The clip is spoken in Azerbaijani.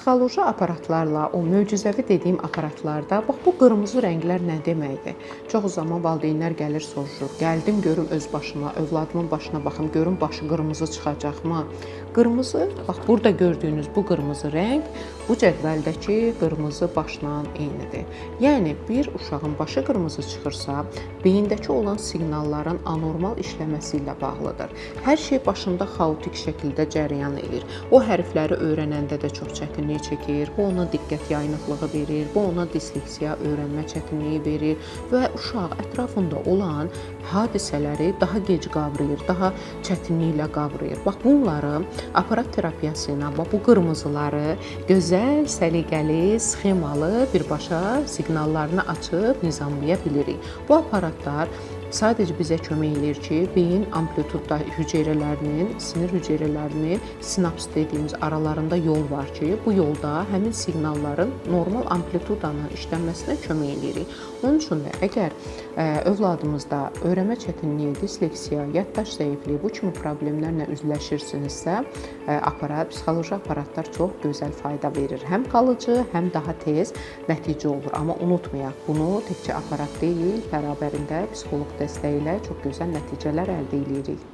Psixoloji aparatlarla, o möcüzəvi dediyim aparatlarda, bax bu qırmızı rənglər nə deməkdir? Çox zaman valideynlər gəlir soruşur. Gəldim görüm öz başıma, övladımın başına baxım, görüm başı qırmızı çıxacaqmı? Qırmızı, bax burada gördüyünüz bu qırmızı rəng bu cədvəldəki qırmızı başla eynidir. Yəni bir uşağın başı qırmızı çıxırsa, beyindəki olan siqnalların anormal işləməsi ilə bağlıdır. Hər şey başında xaotik şəkildə cərəyan eləyir. O hərfləri öyrənəndə də çox çətinlik çəkir. Bu ona diqqət yayınıqlığı verir, bu ona disleksiya, öyrənmə çətinliyi verir və uşaq ətrafında olan hadisələri daha gec qavrayır, daha çətinliklə qavrayır. Bax bunları aparat terapiyası ilə, bax bu qırmızıları gözəl, səliqəli, sxemalı birbaşa siqnallarını açıb nizamlaya bilirik. Bu aparatlar sadəcə bizə kömək eləyir ki, beyin amplitudda hüceyrələrinin, sinir hüceyrələrinin sinaps dediyimiz aralarında yol var ki, bu yolda həmin siqnalların normal amplitudanın işlənməsinə kömək eləyirik. Onun üçün də əgər övladımızda öyrənmə çətinliyi, disleksiya, yaddaş zəifliyi bu kimi problemlərlə üzləşirsinizsə, aparat, psixoloji aparatlar çox gözəl fayda verir. Həm kalıcı, həm daha tez nəticə olur. Amma unutmayaq, bunu təkcə aparat deyil, bərabərində psixoloq dəstəyi ilə çox gözəl nəticələr əldə eləyirik.